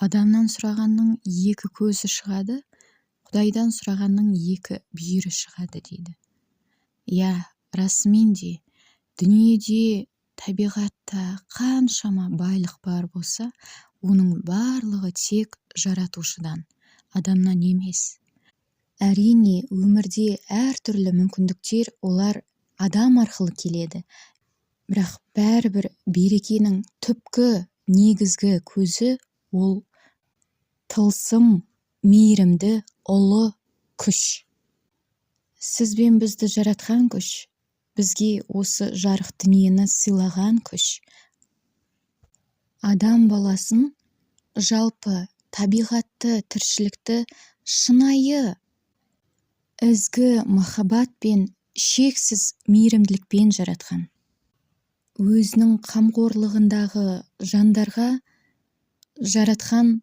Адамнан сұрағанның екі көзі шығады, Құдайдан сұрағанның екі бүйірі шығады дейді. Иә, расымен де, дүниеде, табиғатта қаншама байлық бар болса, оның барлығы тек Жаратушыдан, адамнан емес. Әрине, өмірде әртүрлі мүмкіндіктер, олар адам арқылы келеді. Бірақ бәрібір берекенің түпкі, негізгі көзі ол тылсым, мейірімді, ұлы күш. Сіз бен бізді жаратқан күш, бізге осы жарық дүниені сыйлаған күш. Адам баласын, жалпы табиғатты, тіршілікті шынайы ізгі махаббат пен шексіз мейірімділікпен жаратқан. Өзінің қамқорлығындағы жандарға Жаратқан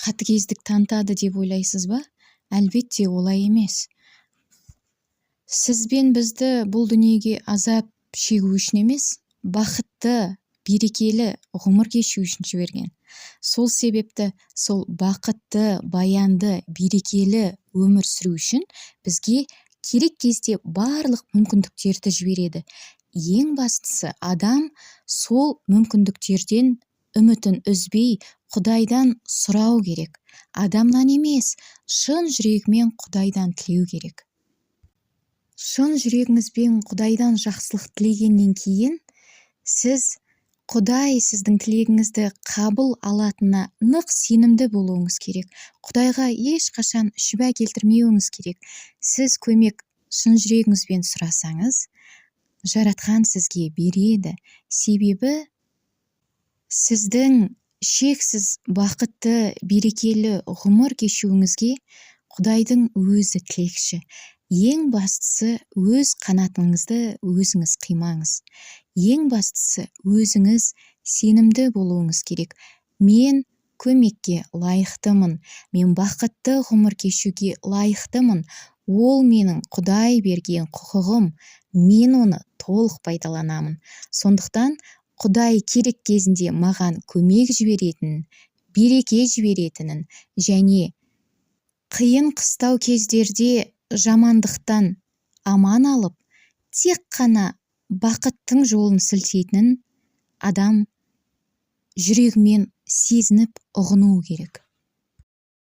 қатыгездік танытады деп ойлайсыз ба? Әлбетте, олай емес. Сіз бен бізді бұл дүниеге азап шегу үшін емес, бақытты, берекелі ғұмыр кешу үшін жіберген. Сол себепті сол бақытты, баянды, берекелі өмір сүру үшін бізге керек кезде барлық мүмкіндіктерді жібереді. Ең бастысы, адам сол мүмкіндіктерден үмітін үзбей, Құдайдан сұрау керек. Адамнан емес, шын жүрегімен Құдайдан тілеу керек. Шын жүрегіңізбен Құдайдан жақсылық тілегеннен кейін, сіз Құдай сіздің тілегіңізді қабыл алатынына нық сенімді болуыңыз керек. Құдайға ешқашан шүбә келтірмеуіңіз керек. Сіз көмек шын жүрегіңізбен сұрасаңыз, Жаратқан сізге береді. Себебі сіздің шексіз бақытты, берекелі ғұмыр кешуіңізге Құдайдың өзі тілекші. Ең бастысы, өз қанатыңызды өзіңіз қимаңыз. Ең бастысы, өзіңіз сенімді болуыңыз керек. Мен көмекке лайықтымын, мен бақытты ғұмыр кешуге лайықтымын. Ол менің Құдай берген құқығым, мен оны толық пайдаланамын. Сондықтан Құдай керек кезінде маған көмек жіберетінін, береке жіберетінін және қиын қыстау кездерде жамандықтан аман алып, тек қана бақыттың жолын сілтейтінін адам жүрегімен сезініп, ұғынуы керек.